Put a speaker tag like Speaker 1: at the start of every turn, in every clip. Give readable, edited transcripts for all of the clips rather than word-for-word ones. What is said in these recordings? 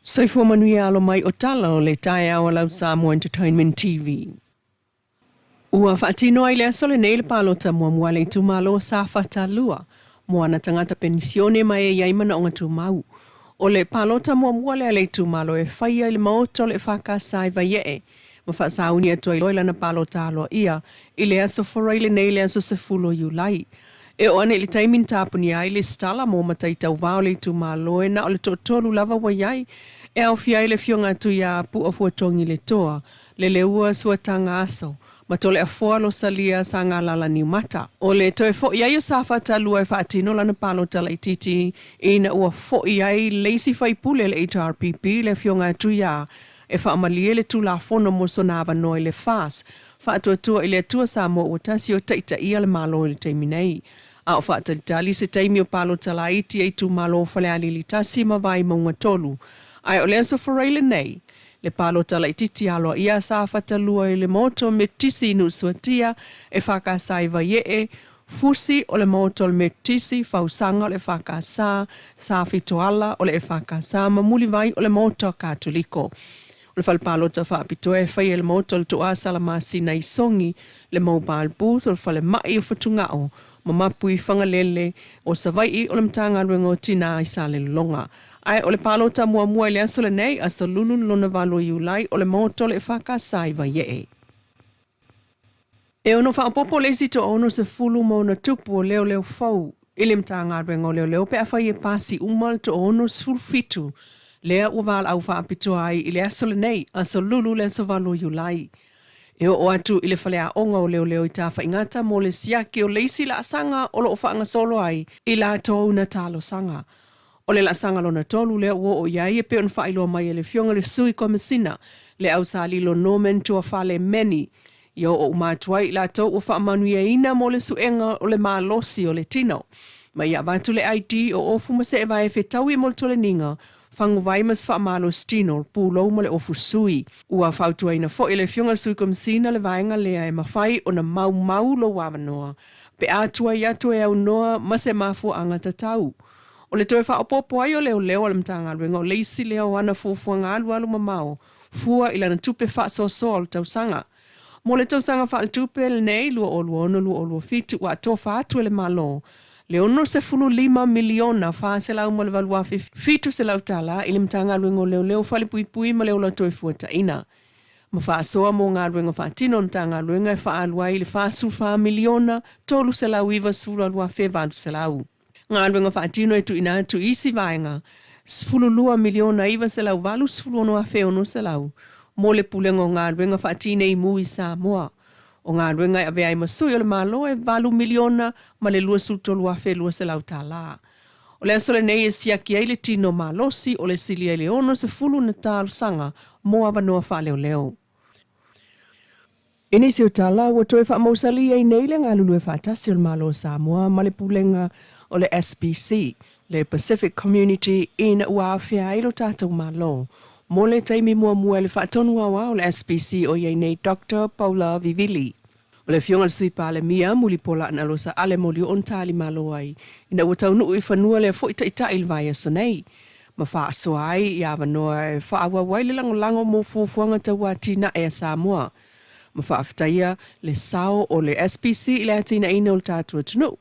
Speaker 1: Soifua manuia alo mai o tala o le taeao a lau Samoa Entertainment TV. Ua faatino ai le aso lenei le palota muamua a le itumalo o Safata 2 mo ana tagata penisione ma e i ai manaoga tumau. O le palota muamua lea a le itumalo e faia i le Maota o le EFKS i Vaiee ma faasauni atu ai loa i lana palota aloaia i le aso Forai lenei le aso 10 o Iulai. E oo ane i le taimi na tapunia ai lesitala mo matai tauva o le itumalo e na o le toatolu lava ua i ai, e aofia ai le afioga a Tuia Pu'a Fuatogi Letoa, Leleua Suataga Aso, ma Toleafoa Losalia Sagalala Niumata. O le toe fo'i ai o Safata 2 e faatino lana palota laitiiti ina ua fo'i ai le isi faipule a le HRPP le afioga a Tuia e faamalie le Tulafono mo sona avanoa i le FAS, Faatuatua i le Atua Samoa ua tasi o taitaia le Malo i le taimi nei. A o faatalitali se taimi o palota laiti a itumalo o Falealili 1 ma Vaimauga 3. Ae o le Aso Faraile lenei, le palota laitiiti aloaia a Safata 2 i le Maota o Metotisi i Nuusuatia, EFKS i Vaiee, Fusi o le Maota o le Metotisi, Fausaga o le EFKS, Safitoala o le EFKS ma Mulivai o le Maota Katoliko. O le fale palota faapitoa e faia i le Maota o le Toa Salamasina i Sogi, le Mobile Booth o le Falemai o Fatugao ma Mapu i Fagalele o Savaii o le Matagaluega o Tinā i Salelologa. Ae o le palota muamua i le aso lenei, Aso Lulu le lona 8 o Iulai, o le Maota o le EFKS i Vaiee. E ono faaopoopo le isi toa 60 ma ona tupu o leoleo fou i le Matagaluega o Leoleo pe afai e pasi uma le toa 67 lea ua valaau faapitoa ai i le aso lenei, Aso Lulu le aso 8 o Iulai. E oo atu i le faleaoga o leoleo i Tafaigata mo le siaki o le isi laasaga o lo o faagasolo ai i latou na talosaga. O le laasaga lona tolu lea ua oo i ai e pei ona faailoa mai e le Afioga i le Sui Komesina le Ausalilo Norman Tuafale Manny, ia oo uma atu ai i latou ua faamanuiaina mo le suega o le malosi o le tino. Ma ia avatu le ID o ofu ma seevae fetaui mo le toleniga, faguvai ma se faamalosi tino, le pulou ma le ofu sui. Ua fautuaina foi e le Afioga i le Sui Komesina le vaega lea e mafai ona maumau lou avanoa pe a tuai atu e aunoa ma se mafuaaga tatau. O le toe faaopoopo ai o leoleo a le Matagaluega o le isi lea o ana fuafuaga alualu mamao fua i lana tupe faasoasoa o le tausaga. Mo le tausaga faaletupe lenei 2026/2027 ua atofa atu e le Malo le $65 miliona $408,700 i le Matagaluega o Leoleo, Falepuipui ma le Ola Toefuataiga ma faasoa mo galuega faatino a le Matagaluega e faaalu ai le $44 miliona $392,800. Galuega faatino e tuuina atu i isi vaega $12,986,600 mo le Pulega o Galuega Faatinei Mu i Samoa. O galuega e avea ai ma sui o le Malo e $8 miliona ma le $23,200. O le aso lenei e siaki ai le tino malosi o le silia i le 60 na talosaga mo avanoa faaleoleo. I nisi o tala, ua toe faamausali ai nei le galulue faatasi o le Malo o Samoa ma le Pulega o le SPC, le Pacific Community ina ua afea ai lo tatou Malo mo le taimi muamua e le Faatonu Aoao o le SPC o i ai nei Doctor Paula Vivili. O le Afioga i le Sui Palemia, Mulipola Anarosa Ale Molioo na talimalo ai ina ua taunuu i fanua lea foi taitai i le vaiaso nei ma faasoa ai i avanoa e faaauau ai le lagolago mo fuafuaga tau atinae a Samoa ma faafetaia le sao o le SPC i le atinaeina o le tatou atunuu.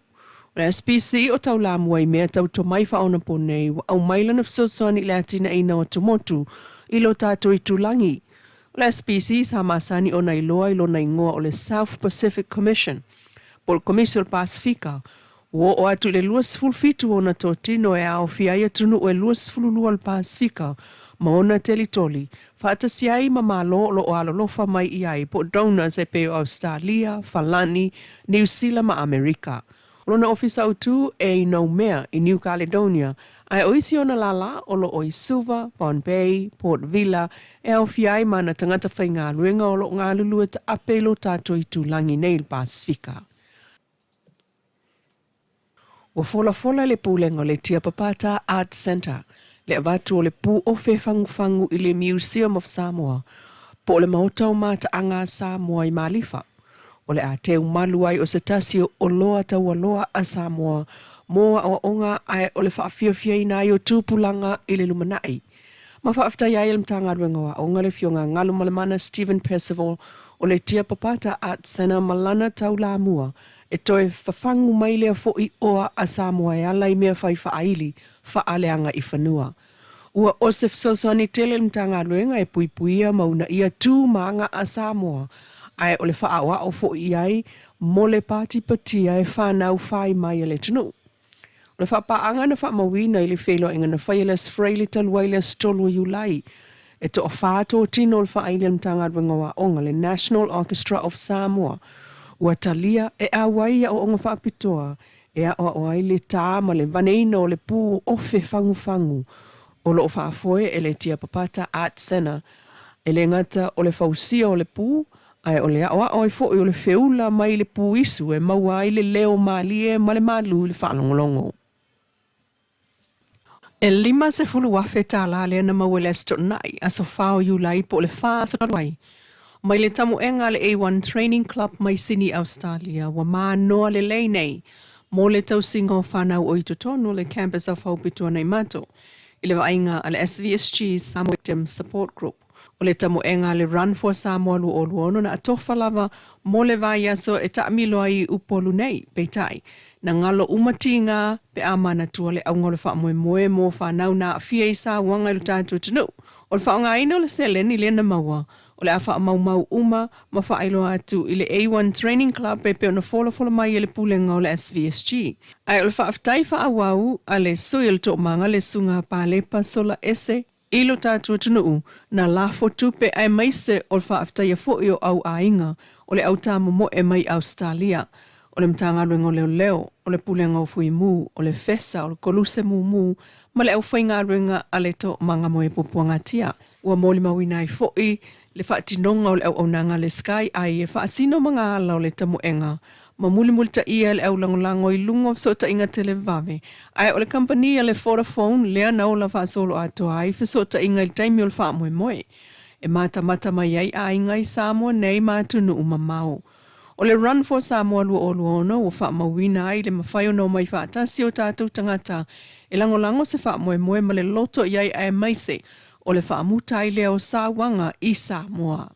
Speaker 1: O le SPC o taulamua i mea tau tomai faaonaponei ua aumai lana fesoasoani i le atinaeina o atumotu i lo tatou itulagi. O le SPC sa masani ona iloa i lona igoa o le South Pacific Commission po o le Komisi o le Pasefika. Ua oo atu i le 27 ona totino e aofia ai atunuu e 22 o le Pasefika ma ona telitoli, faatasi ai ma Malo o lo o alolofa mai i ai po o donors e pei o Ausetalia, Falani, Niu Sila ma Amerika. O lona ofisa autu e i Noumea i New Caledonia, ae o isi ona lālā o lo o i Suva, Bonne Bay, Port Vila, e aofia ai ma ana tagata faigaluega o lo o galulue taape i lo tatou itulagi nei i le Pasefika. Ua folafola le Pulega o le Tiapapata Art Centre le avatu o le pū ofe fagufagu i le Museum of Samoa po o le Maota o Mataaga a Samoa i Malifa. O le a teu malu ai o se tasi o oloa taualoa a Samoa mo aoaoga ae o le faafiafiaina ai o tupulaga i le lumanai. Ma faafetaia ai e le Matagaluega o Aoga le Afioga Galumalemana Steven Percival o le Tiapapata Arts Centre ma lana taulamua e toe fafagu mai lea foʻi oa a Samoa e ala i mea fai faaili faaleaga i fanua. Ua o se fesoasoani tele le Matagaluega e puipuia ma uunaia tu ma aga a Samoa, ae o le faaʻaoaʻo foʻi i ai mo le patipatia e fanau fai mai a le atunuu. O le faapaaga na faamauina i le feiloaiga na faia i le Aso Faraile talu ai le aso 3 o Iulai, e toafa totino o le faaili a le Matagaluega o Aoga, le National Orchestra of Samoa, ua talia e auai i aoaoga faapitoa e aoao ai le tā ma le vaneina o le pū ofe fagufagu o lo o faafoe e le Tiapapata Art Centre. E le gata o le fausia o le pū, ae o le aoao ai foi o le feula mai le pū isu e maua ai le leo malie ma le malū i le faalogologo. E $50,000 lea na maua i le Aso Toonai, aso 4 o Iulai po o le 4 aso talu ai. Mai le tamoega a le A1 Training Club mai Sini, Ausetalia, ua manoa lelei nei mo le tausiga o fanau o i totonu o le Campus of Hope i Tuanaimato, i le vaaiga a le SVSG Samoa Victims Support Group. O le tamoega a le Run for Samoa 2026 na atofa lava mo le vaiaso e taamilo ai i Upolu nei, peitai, na galo uma tiga pe a manatua le auga o le faamoemoe mo fanau na aafia i sauaga i lo tatou atunuu. O le faaaogaina o le seleni lea na maua, o le a faamaumau uma ma faailoa atu i le A1 Training Club e pei ona folafola mai e le Pulega o le SVSG. Ae o le faafetai faaauau a le sui o le Toomaga le Susuga Palepa Sola Ese i lo tatou atunuu, na lafo tupe aemaise o le faafetaia foi o au aiga o le au tamomoe mai Ausetalia, o le Matagaluega o Leoleo, o le Pulega o Fuimu, o le Fesa, o le Koluse Mumu ma le aufaigaluega a le Toomaga Moe Puapuagatia. Ua molimauina ai foi le faatinoga o le auaunaga a le Sky Eye e faasino magaala o le tamoega ma mulimulitaia le aulagolago i luga o fesootaiga televave, ae o le kamupani a le Vodafone lea na ola faasoloatoa ai fesootaiga i le taimi o le faamoemoe e matamata mai ai aiga i Samoa nei ma atunuu mamao. O le Run for Samoa 2026 ua faamauina ai le mafai ona omai faatasi o tatou tagata e lagolago se faamoemoe ma le loto i ai aemaise o le faamuta ai lea o sauaga i Samoa.